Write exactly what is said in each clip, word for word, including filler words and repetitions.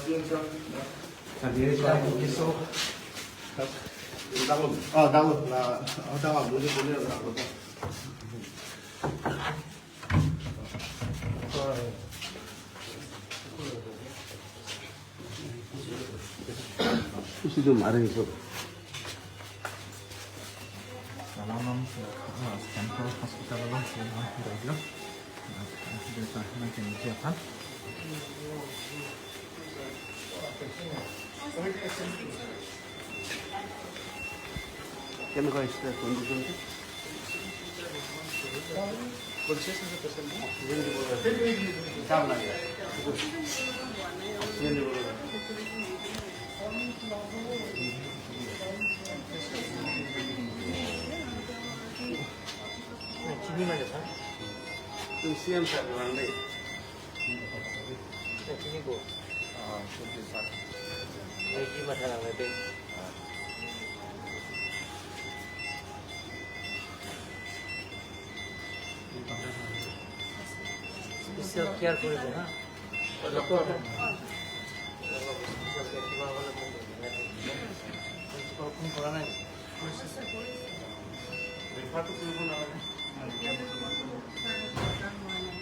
Tadi saya buki so. Oh, Daud lah. Oh, Daud, boleh, boleh, Daud. Itu sudah marah itu. Salam, ah, Central Hospital along, salam, radio. Ah, sudah tak, nanti nanti apa? Can I go extra condition? Chini mana, sir? Tum siam sa kurang deh. Chini ko. Ah, chini sa. Ini di mana lang deh? Special care koribo, ha? Special care, কিবা হ'লে মোক জনাই দিব। Principal phone কৰা নাই নেকি? Refer টো কৰিব নালাগে। এতিয়ালৈকে মই কোনো ধৰণৰ এটা হোৱা নাই।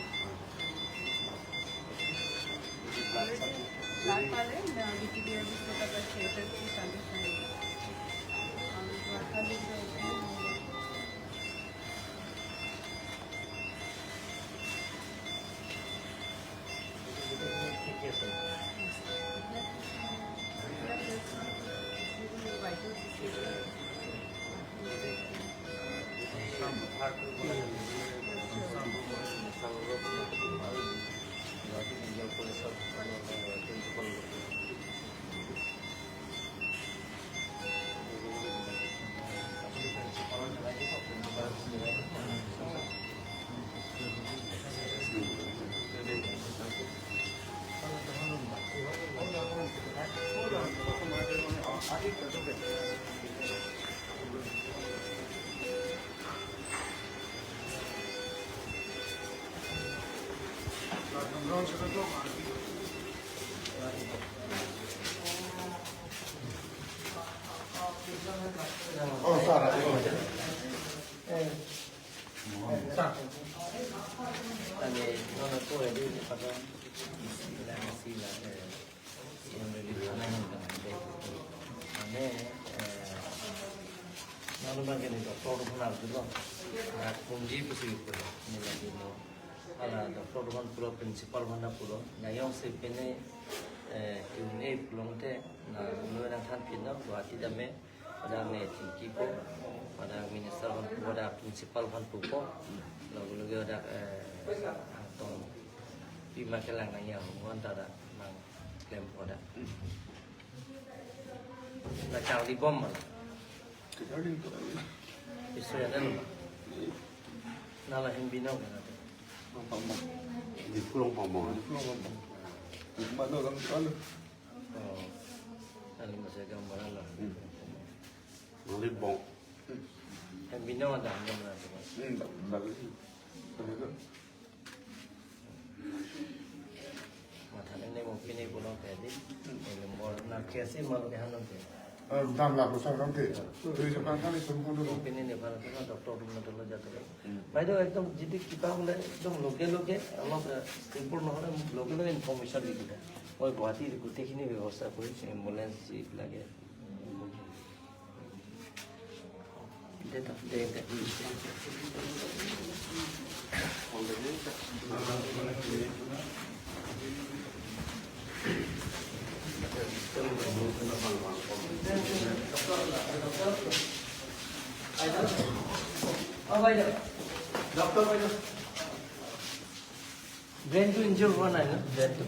লাগ পালে, আহ, ডি টি ডি অফিচত এটা থিয়েটাৰ চাব চাই। আৰু যোৱাকালি যে Oh, sir. Eh, sir. Tadi, nono ko, eh, di, di, pada, sila, sila, eh, yang relief sana yang kena, eh, mane, eh, nono bang kene doctor pun harus dulu. Nah, kunci pasti itu, ini lagi mau. Hala doctor aphan pulo, principal aphan pulo, nangkok si pine, eh, Q and A pulote, na lo nangthan pin lo, Guwahati dam me, pada me tingki po, pada minister aphan po, pada principal aphan po, lo lo pada, eh, tong pima kelang nangya, hon ta da, nangklem po da. La charli bom ma. Charli to. Iso ya dan. Nala hin bino ka na. Pambong. Di Pulong Pambong. Di Pulong Pambong. Di mana orang tahu? Oh. Nali masih gambaran lah. Hmm. Nali bong. Hin bino ada gambaran tu. Hmm, tak, tak sih. Tapi tu. Matha ne ne mo pine pulo ke di. Ele mor na ke si mo ke hanon ke. Ah, dam la ko sa ram ke. Tu je kan kan itu pun tu. Mo pine ne bhal ke doctor room na tolo jato. Hmm. By the way, ekdom jodi kipa bole ekdom loge loge, alok, eh, simple nohole loge loge information di kita. Oi, Guwahati di gotekhini bebosta kori, ambulance si lage. Doctor, doctor. ব্ৰেইনটো ইনজিয়ৰ হোৱা নাই ন? ব্ৰেইনটো।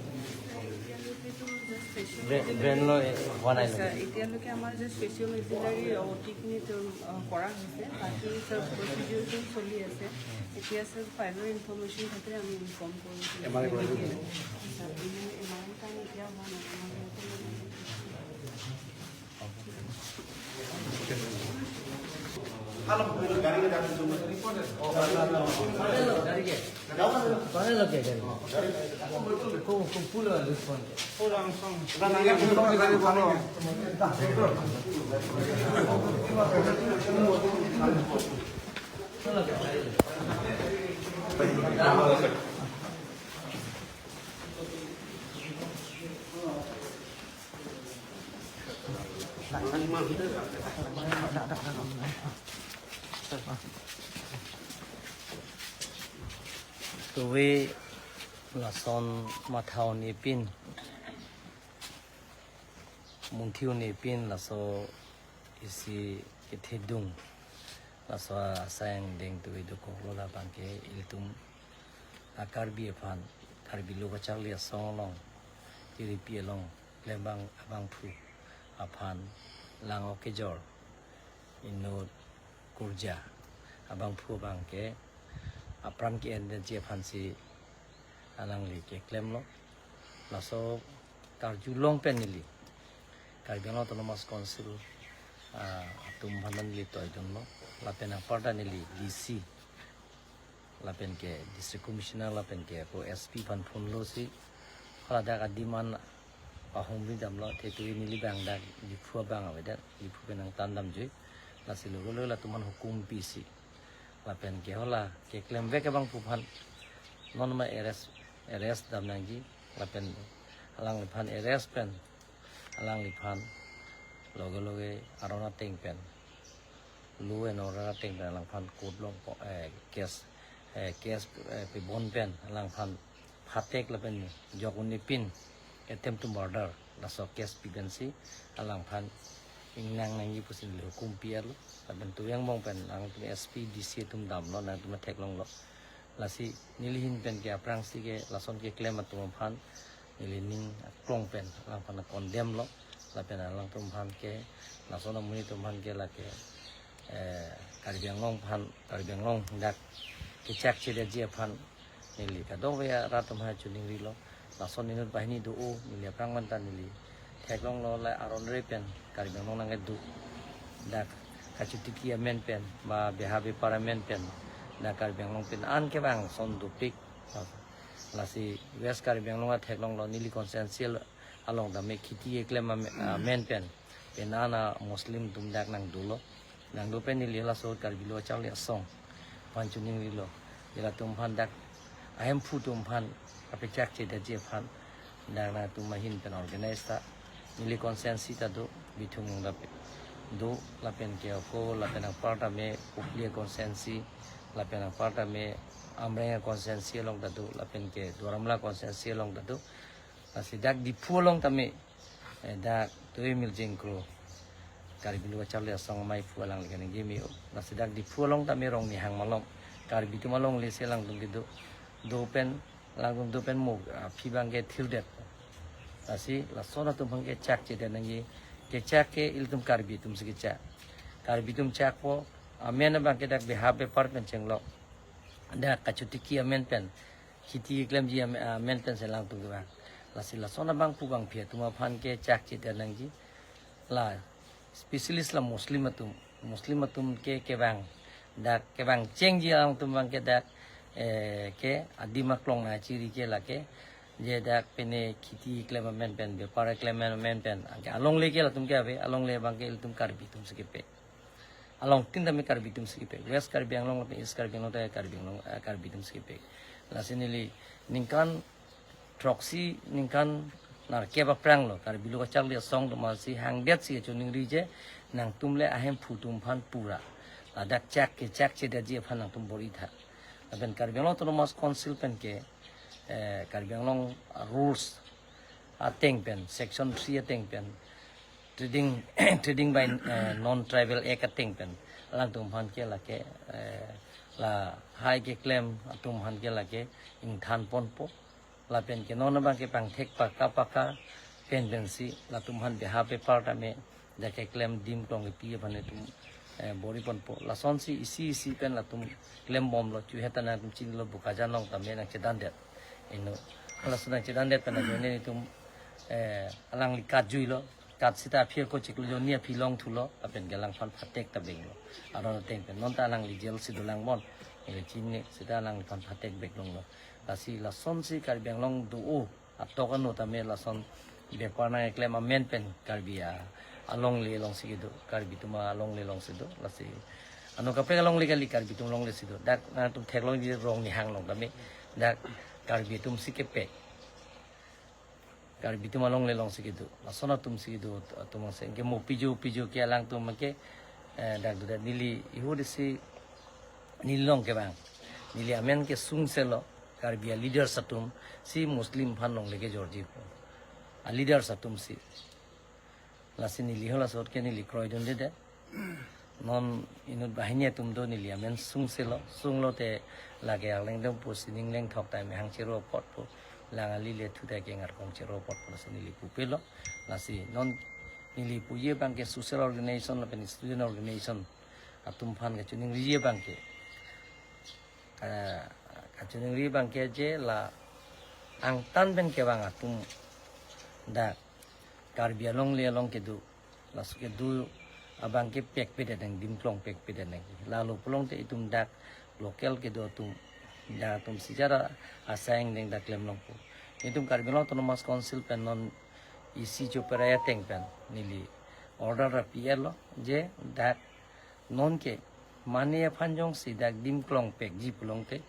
এতিয়ালৈকেতো just facial ব্ৰে-, ব্ৰেইনলৈ হোৱা নাই আচ্ছা, নেকি? এতিয়ালৈকে আমাৰ জাষ্ট ফেচিয়েল ইঞ্জিনিয়াৰিং অ' টিখিনি তেওঁ, অ, কৰা হৈছে। বাকী চব প্ৰচিডিউৰটো চলি আছে। এতিয়া চব ফাইনেল ইনফৰমেশ্যন থাকিলে আমি ইনফৰ্ম কৰিম। এম আৰ আই কৰা নাই? আচ্ছা, M R I, M R I কাৰণে এতিয়া হোৱা নাই। M R I Tuve lason matha un-epin, munthi un-epin laso isi kethedung, laso asai angdeng tuve dokoklo labang ke ilitum a-Karbi aphan, Karbi Lo Kacharli Asong along, Tiripi along, klembang abangphu aphan lang-ok kejor inut kurja abangphu abang ke apran ke-enji aphansi alangli keklemlo. Laso karjulong pen neli Karbi Anglong Autonomous Council, ah, atum aphan neli toidunlo. Lapen aparta neli D C, lapen ke District Commissioner, lapen ke ako S P aphan phone losi, hala dak a-demand ahum ri damlo, te tuve neli bang dak Diphu abang avedet, Diphu pen nangtan damjui. Lasi logo logo latum aphan hukum pisi, lapen ke hala keklemvek abangphu aphan non ma arrest, arrest dam nangji, lapen alangliphan arrest pen alangliphan loge loge aron ateng pen, law and order ateng pen alangphan court along po-, eh, case, eh, case, eh, pibon pen alangphan phatek lapen jok un-epin attempt to murder laso case pi pensi alangphan ingnang nangji pusi neli hukum pi-etlo. Lapen tuve angbong pen alangtum S P, D C atum damlo, nangtum theklonglo. Lasi neli ahin pen ke aphrangsi ke lason keklem atum aphan neli ning aklong pen alangphan condemn lo. Lapen alangtum aphan ke, lason amonit atum aphan ke lake, eh, Karbi Anglong aphan, Karbi Anglong dak kechakchedetji aphan neli kadokave arat atum aphan chiningrilo. Lason inut banghini do-o, neli aphrang manta neli theklonglo, la aron re pen Karbi Anglong nangkedo, dak kachotiki amen pen ba beha bepar amen pen dak Karbi Anglong pen an kevang ason dopik. Lasi West Karbi Anglong atheklonglo, neli constituency along tame kheti keklem ame-, amen pen, pen an a-Muslim atum dak nangdolo. Nangdo pen neli laso Karbi Lo Kacharli Asong aphan chiningrilo. Dak latum aphan dak ahemphu atum aphan kapechakchedetji aphan dak nangtum ahin pen organize ta, neli constituency ta do, Bithung along ta do, lapen ke ako, lapen aparta me Kopili constituency, lapen aparta me Amreng constituency along ta do, lapen ke Duar Amla constituency along ta do. Lasi dak Diphu along tame, eh, dak tuve Mirjeng Kro, Karbi Lo Kacharli Asong amaiphu alangli kaningje me-o. Lasi dak Diphu along tame Rongnihang malom, Karbi atum alongle si alangtum kedo, do pen, alangtum do pen mo, ah, aphi abang kethirdet. Lasi lason atum aphan kechakchedet nangji, kechak ke ilitum Karbi atumsi kechak. Karbi atum chakpo, amen abang ke dak beha bepar pen chenglok, dak kachotiki amen pen, kheti keklemji am-, amen pensi alangtum kevang. Lasi lason abangphu bangphi atum aphan kechakchedet nangji. La specialist la Muslim atum, Muslim atum ke kevang, dak kevang chengji alangtum abang ke dak, eh, ke adim aklong nangchiri ke lake, je dak pine kheti keklem amen pen, bepar keklem amen pen, anke alongle ke latum ke ave, alongle abang ke ilitum Karbi atumsi kepe. Alongtin tame Karbi atumsi kepe. West Karbi Anglong lapen East Karbi Anglong ta Karbi Anglong, eh, Karbi atumsi kepe. Lasi neli ningkan throksi, ningkan nerkep aphranglo Karbi Lo Kacharli Asong atum aphansi hangdetsi chiningriji, nangtum le ahemphu atum aphan pura ladak chak kechakchedetji aphan nangtum bor-itha. Lapen Karbi Anglong Autonomous Council pen ke, eh, Karbi Anglong rules ateng pen, section three ateng pen, trading, trading by, eh, non-tribal act ateng pen, alangtum aphan ke lake, eh, lahai keklem atum aphan ke lake ingthan ponpo. Lapen ke non abang ke pangthek paka paka pen pensi latum aphan beha bepar tame dak keklem adim aklong kepi aphan itum, eh, bor-i ponpo. Lasonsi isi isi pen latum klembomlo, chuhe ta nangtum chinilo, Bokajan along tame nangchedandet. Ino, lason nangchedandet pen ajoine itum, eh, alangli katjuilo, kat sita aphi ako chiklo, jonni aphi longthulo, lapen ke alangphan phatek ta benglo. Aron ateng pen, non ta alangli jail si dolang bon. Chinine seta alangliphan phatek bek longlo. Lasi lasonsi Karbi Anglong do-o atok ano tame lason bepar nangkeklem amen pen Karbi a, alongle alongsi kedo, Karbi atum alongle alongsi do. Lasi ano kaprek alongle kali, Karbi atum alonglesi do. Dak nangtum theklongji rong nihang along tame dak Karbi atumsi kepek. Karbi atum alongle alongsi kedo, lason atumsi kedo atum angse. Anke mo pijo pijo ke alangtum ke, eh, dak do dak neli ihu desi neli along kevang. Neli amen ke sungselo, Karbi a leaders atumsi Muslim aphan longle kejorji pu. A leaders atumsi. Lasi neli hala sot ke neli kroidunde de. Non inut banghini atum do, neli amen sungselo, sunglote lake alangtum pusi ning lengthok time hang chero apot pu, lang ali le thu ta ke ngarkong chero apot pu, lasi neli pupelo. Lasi non neli puji abang ke social organization lapen student organization atum aphan kachiningriji abang ke, eh, kachiningri abang ke je la angtan pen kevang atum dak Karbi alongle along kedo, laso kedo abang ke pekpedet nang, dimklong pekpedet nang. Lalo pulote itum dak local kedo atum, dak atumsi jara asai angdeng dak klemlongpo. Itum Karbi Anglong Autonomous Council pen non isi choperai ateng pen neli order ra pi-etlo je dak non ke mane aphan jongsi dak dimklong pekji pulote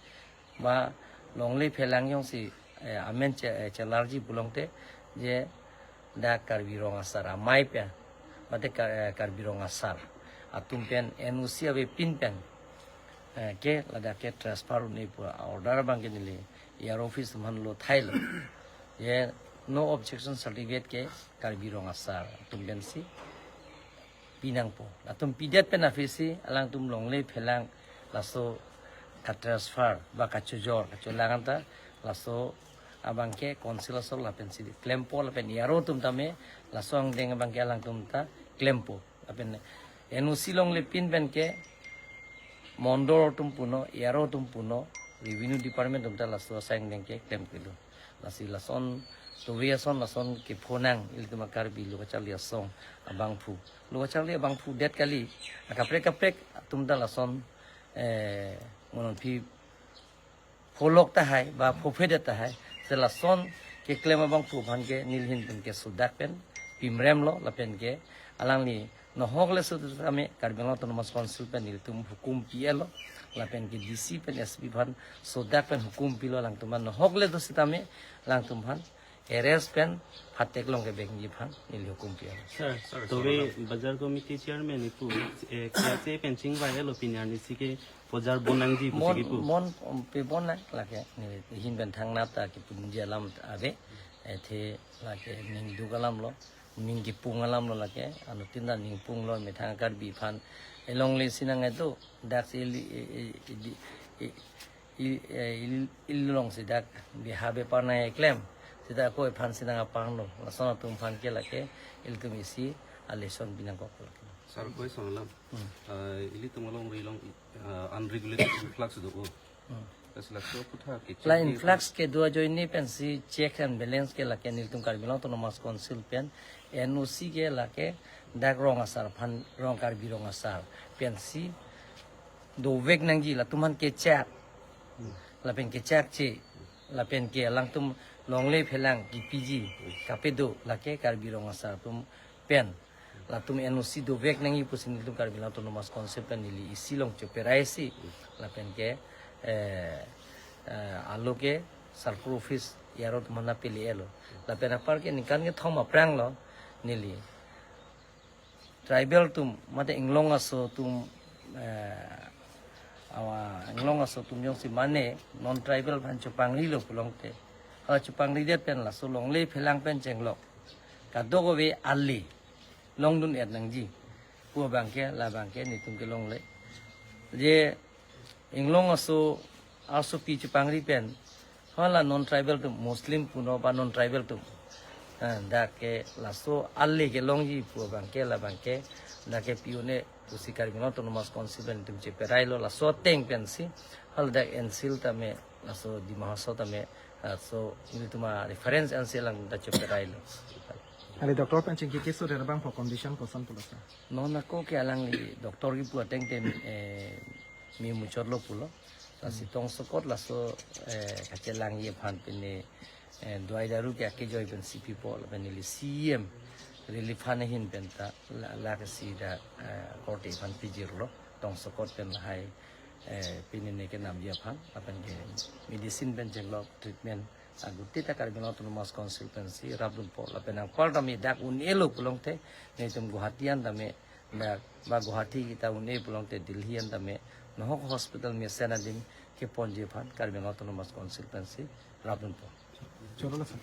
ba longle phelang jongsi, eh, amen che, eh, chelarji pulote je dak Karbi Rong Asar amei pen, mate Kar-, eh, Karbi Rong Asar atum pen N O C avepin pen, eh, ke ladak ke transfer un-e pu order abang ke neli E R O office atum aphan lo thailo. Je no objection certificate ke Karbi Rong Asar atum pensi pinangpo. Latum pidet pen aphisi alangtum longle phelang laso katransfer ba kachojor kacholang anta laso abang ke council asor lapensi klempo, lapen E R O atum tame laso angdeng abang ke alangtum ta klempo. Lapen N O C longle pin pen ke mondol atum punon, E R O atum punon, revenue department atum ta laso asai angdeng ke klemkelo. Lasi lason tovi ason lason kepho nang ilitum a Karbi lo kacharli asong abangphu. Lo kacharli abangphu det kali, akaprek kaprek atum ta lason, eh, monon phi pholok tahai ba phophedet tahai, se lason keklem abangphu aphan ke neli ahin pen ke sodak pen pimremlo, lapen ke alangli nohok le sut tame Karbi Anglong Autonomous Council pen nelitum hukum pi-etlo, lapen ke D C pen S P aphan sodak pen hukum pilo, alangtum aphan nohok le do sitame alangtum aphan arrest pen phatek long kevekji aphan neli hukum pi-etlo. Sir, sir, tobe sir. Bazar committee chairman ipu, eh, kya se pen chingvai-etlo, pini arnisi ke bazar bonangji pusi Mon, kipu. Mon, um, pe bonang lake, neli ahin pen thangnat ta kipunji alam ave, ethe lake ning duk alamlo, ning kipung alamlo lake, anuttin ta ning punglo, methang Karbi aphan elongle si nang etu, daksi ili, i, i, i, i, i, eh, il, il alongsi dak biha bepar nangkeklem, seta ako ephan si nang apanglo, lason atum aphan ke lake ilitum isi a lesson pi nangkok lake. Sir, koi son alam. Hmm. Ah, ilitum alongri along, ah, unregulated influx do. Hmm. Kasi laso aphuthak ke la check influx kedo ajoine pensi check and balance ke lake nelitum Karbi Anglong Autonomous Council pen N O C ke lake dak Rong Asar aphan, Rong Karbi Rong Asar pensi dovek nangji, latum aphan kechak, lapen kechakche, lapen ke alangtum longle phelang kipiji kapedo lake Karbi Rong Asar atum pen latum N O C dovek nangji pusi nelitum Karbi Anglong Autonomous Council pen neli isi along choperaisi, lapen ke, eh, eh, alo ke circle office E R O atum aphan pele-etlo, lapen apar ke ningkan kethom aphranglo neli tribal atum, mate inglong aso atum, eh, awa inglong aso atum jongsi mane non tribal aphan chopangrilo pulote, hala chopangridet pen laso longle phelang pen chenglok kadokave ale longdun-et nangji pu abang ke, labang ke nelitum kelongle. Je inglong aso, asopi chepangri pen, hala non tribal atum, Muslim punon ba non tribal atum, ah, dak ke laso ale kelongji pu abang ke, labang ke dak ke pi un-e pusi Karbi Anglong Autonomous Council pen nelitum cheperailo, laso ateng pensi hala dak N C L tame, laso Dima Hasao tame, laso nelitum a-reference N C L along dak cheperailo. Ale doctor pen chingki keso de abangphu condition koson pulo sir? Non ako ke alangli doctor kipu ateng te, eh, me muchotlo pulo. Lasi tongsokot laso eh, kachelangji aphan pine eh, dawai daru ke akejoi pensi pipo lapen neli C E M relief fund ahin penta la, la ke si da eh, korte aphan pijirlo tongsokot pen lahai eh, pine ne kenamji aphan lapen ke medicine pen chenglok treatment agutita Karbi Anglong Autonomous Council pensi rapdunpo lapen angpal tame dak un-elo pulongte netum Guwahati an tame ba, ba Guwahati kita un-e pulongte Delhi an tame nohok hospital mesen adim keponji aphan Karbi Anglong Autonomous Council pensi rapdunpo. Choro la sir.